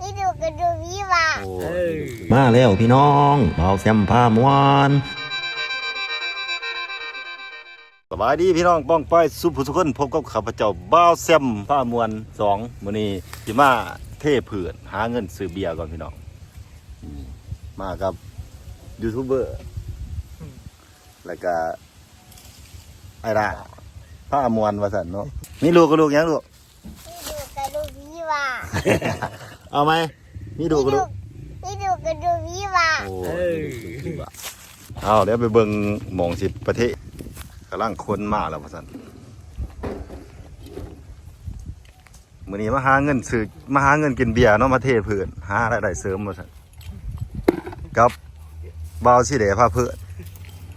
ອີດູກະດູວີວ່າ ໂອ້ ເອີ ມາແລ້ວພີ່ນ້ອງ ບ່າວແຊມພາມ່ວນ. ສະບາຍດີພີ່ນ້ອງປ້ອງປາຍສຸຜູ້ສຸຄົນ, ພົບກັບຂ້າພະເຈົ້າບ່າວແຊມພາມ່ວນສອງ. ມື້ນີ້ຊິມາເທພື້ນ ຫາເງິນຊື້ເບຍກ່ອນພີ່ນ້ອງ. ອືມ ມາກັບຢູທູບເບີ ແລ້ວກະອ້າຍດາພາມ່ວນວ່າຊັ້ນເນາະ. ມີລູກກະລູກຫຍັງລູກ? ອີດູກະດູວີວ່າ ເອົາໃໝ່ ມີດູກະດູ ອີດູກະດູວີວ່າ ໂອ້ ເອີ ມີດູກະດູວີວ່າ. ເອົາ ດຽວໄປເບິ່ງໝ່ອງຊິປະເທດ ກຳລັງຄົນມາແລ້ວວ່າຊັ້ນ. ມື້ນີ້ມາຫາເງິນຊື້ ມາຫາເງິນກິນເບຍເນາະ ມາເທພື້ນ ຫາລາຍໄດ້ເສີມວ່າຊັ້ນ ກັບບ່າວສີແດພາເພີ້ນ.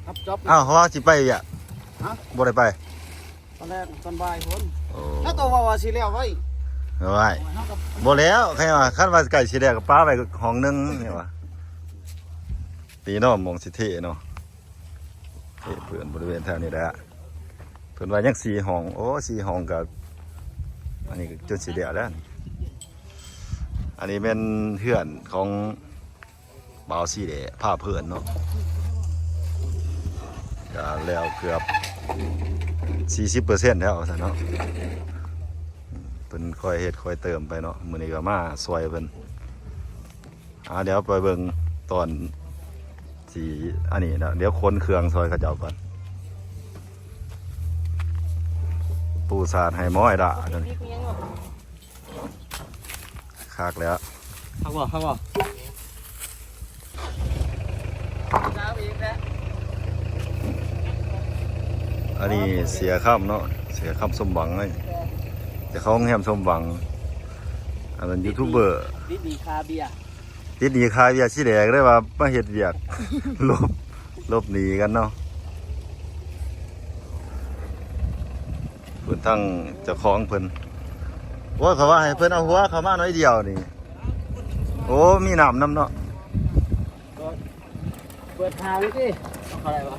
ຮັບຈັອບ. ອ້າວ ເພາະວ່າຊິໄປວຽກ. ຮະ? ບໍ່ໄດ້ໄປ. ຕອນແລກຕອນບ່າຍພຸ້ນ. ໂອ້ ແລ້ວກໍວ່າ ວ່າຊິແລ້ວໄວ້ ໄວ້ ເຮົາກໍ ບໍ່ແລ້ວ. ໃຄວ່າ ຄັນວ່າໃກ້ຊິແລ້ວກໍປະໄວ້ຫ້ອງໜຶ່ງນີ້ວ່າ. ນີ້ເນາະ ໝ່ອງຊິເທເນາະ ເທພື້ນບໍລິເວນແຖວນີ້ແຫຼະ. ເພິ່ນວ່າຍັງສີ່ຫ້ອງ. ໂອ້ ສີ່ຫ້ອງກໍ ອັນນີ້ກໍຈົນຊິແລ້ວແລ້ວ. ອັນນີ້ແມ່ນເຮືອນຂອງ ບ່າວສີແດພາເພີ້ນເນາະ ກະແລ້ວເກືອບສີ່ສິບເປີເຊັນແລ້ວວ່າຊັ້ນເນາະ. ເພິ່ນຄ່ອຍເຮັດຄ່ອຍເຕີມໄປເນາະ. ມື້ນີ້ກໍມາຊ່ອຍເພິ່ນ. ອ່າ ດຽວໄປເບິ່ງຕອນທີ່ອັນນີ້ນະ ດຽວຂົນເຄື່ອງຊ່ອຍເຂົາເຈົ້າກ່ອນ. ປູສາດໃຫ້ໝໍ້ອ້າຍດາ ຄັກແລ້ວ. ຄັກບໍ່? ຄັກບໍ່? ອັນນີ້ເສຍຄຳເນາະ ເສຍຄຳສົມຫວັງເລີຍ ເຈົ້າຂອງໂຮງແຮມສົມຫວັງ. ອັນນັ້ນຢູທູບເບີ ຕິດໜີ້ຄ່າເບຍ ຕິດໜີ້ຄ່າເບຍສີແດງເລີຍວ່າມາເຮັດວຽກ ຫຼົບ ຫຼົບໜີ້ກັນເນາະ. ເພິ່ນທາງເຈົ້າຂອງເພິ່ນ. ໂອ້ຍ ເຂົາວ່າໃຫ້ເພິ່ນເອົາຫົວເຂົ້າມາໜ້ອຍດຽວນີ້. ໂອ້ ມີນ້ຳນຳເນາະ. ເປີດທາງຕິ ເອົາເຂົ້າໄດ້ບໍ່?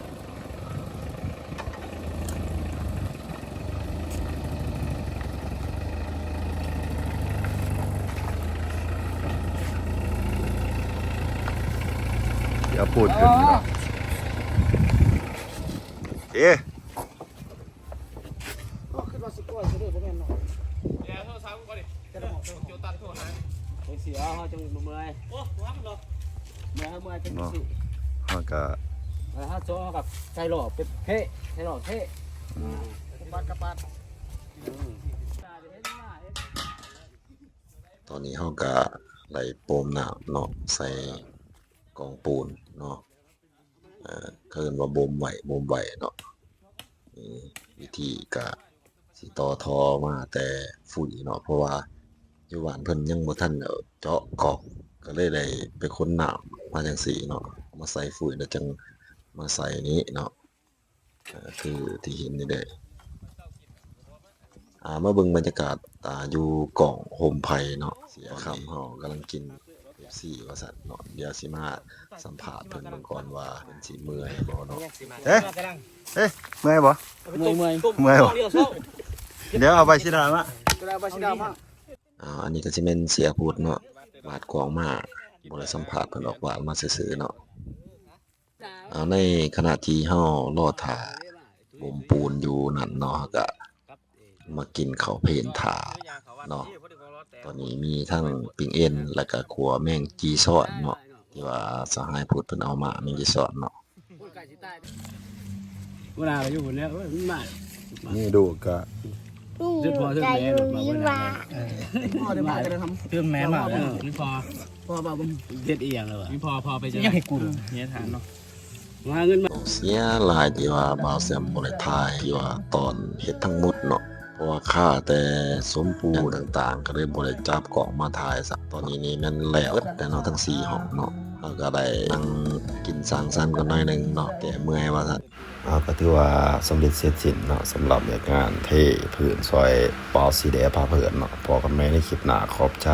ດຽວປູດຂຶ້ນເນາະ. ເອ ອໍ ຄິດວ່າຊິປ່ອຍຊະເດີ ບໍ່ແມ່ນເນາະ. ເອົາໂທລະສັບກ່ອນດິ ຈະໄດ້ບອກເຈົ້າຂອງ ເຈົ້າຕັດໂທຫາ. ໂອ້ຍ ເສຍ ເຮົາຈັ່ງບໍ່ເມື່ອຍ. ໂອ້ ບໍ່ຮັກມັນດອກ. ເມື່ອຍ ເຮົາເມື່ອຍຈັກຊິ. ເນາະ ເຮົາກະ ເອີ ເຮົາໂຊ ເຮົາກະໃສ່ລໍ້ເພະ ໃສ່ລໍ້ເພະ. ອືມ ອືມ ປັດກະປັດ. ອືມ ຕອນນີ້ເຮົາກະໄດ້ໂປມນ້ຳເນາະ ໃສ່ກອງປູນເນາະ. ເອີ ເຂົາເອີ້ນວ່າບົ່ມໄວ້ ບົ່ມໄວ້ເນາະ. ເອີ ວິທີກະຊິຕໍ່ທໍ່ມາແຕ່ຟຸ້ຍເນາະ ເພາະວ່າຢູ່ບ້ານເພິ່ນຍັງບໍ່ທັນເຈາະກອກ ກໍເລີຍໄດ້ໄປຂົນນ້ຳມາຈັ່ງຊີ້ເນາະ ເອົາມາໃສ່ຟຸ້ຍແລ້ວຈັ່ງມາໃສ່ນີ້ເນາະ. ເອີ ຄືທີ່ເຫັນນີ້ເດ້. ອ່າ ມາເບິ່ງບັນຍາກາດ ອ່າ ຢູ່ກ້ອງໂຮມໄພເນາະ ເສຍຄຳເຮົາກຳລັງກິນເປັບຊີວ່າຊັ້ນເນາະ. ດຽວຊິມາສຳພາດເພິ່ນເບິ່ງກ່ອນວ່າເພິ່ນຊິເມື່ອຍບໍ່ເນາະ. ເອີ ເອີ ເມື່ອຍບໍ່? ເມື່ອຍ ເມື່ອຍ ເມື່ອຍບໍ່? ດຽວເອົາໃບສີດາມາ ດຽວເອົາໃບສີດາມາ. ອ່າ ອັນນີ້ກໍຊິແມ່ນເສຍພຸດເນາະ ຫວາດກອງມາ ບໍ່ໄດ້ສຳພາດເພິ່ນດອກ ຫວາດມາຊື່ໆເນາະ. ອ່າ ໃນຂະນະທີ່ເຮົາລໍຖ້າບົ່ມປູນຢູ່ນັ້ນເນາະ ເຮົາກະມາກິນເຂົ້າເພນຖ້າເນາະ. ຕອນນີ້ມີທັງປີ້ງເອັນ ແລ້ວກະຂົ້ວແມງຈີຊອນເນາະ ທີ່ວ່າສະຫາຍພຸດເພິ່ນເອົາມາ ແມງຈີຊອນເນາະ. ເວລາກໍຢູ່ພຸ້ນແລ້ວ ເອີຍ ມັນມາ ມີດູກະ ລູກກະຢູ່ວິວາ ເອີ ພໍ່ໄດ້ມາແຕ່ລະທຳ ເຄື່ອງແມ່ມາແລ້ວ ມີພໍ່ ພໍ່ບໍ່ເບິ່ງ ເຮັດອີ່ຫຍັງແລ້ວວະ ມີພໍ່ ພໍ່ໄປ ຍັງໃຫ້ກຸນ ເຮັດທານເນາະ ຫາເງິນມາ. ເສຍຫຼາຍທີ່ວ່າບ່າວແຊມບໍ່ໄດ້ຖ່າຍ ທີ່ວ່າຕອນເຮັດທັງໝົດເນາະ ເພາະວ່າຄາແຕ່ສົມປູນຫຍັງຕ່າງໆ ກໍເລີຍບໍ່ໄດ້ຈັບກ້ອງມາຖ່າຍຊ້ຳ. ຕອນນີ້ນີ້ແມ່ນແລ້ວເບິດແລ້ວເນາະ ທັງສີ່ຫ້ອງເນາະ ເຮົາກໍໄດ້ນັ່ງກິນສັງສັນກັນໜ້ອຍໜຶ່ງເນາະ ແກ້ເມື່ອຍວ່າຊັ້ນ. ເຮົາກໍຖືວ່າສຳເລັດເສັດສິ້ນເນາະ ສຳລັບວຽກງານເທພື້ນຊ່ອຍບ່າວສີແດພາເພີ້ນເນາະ. ພໍ້ກັນໃໝ່ໃນຄລິບໜ້າ ຂອບໃຈ.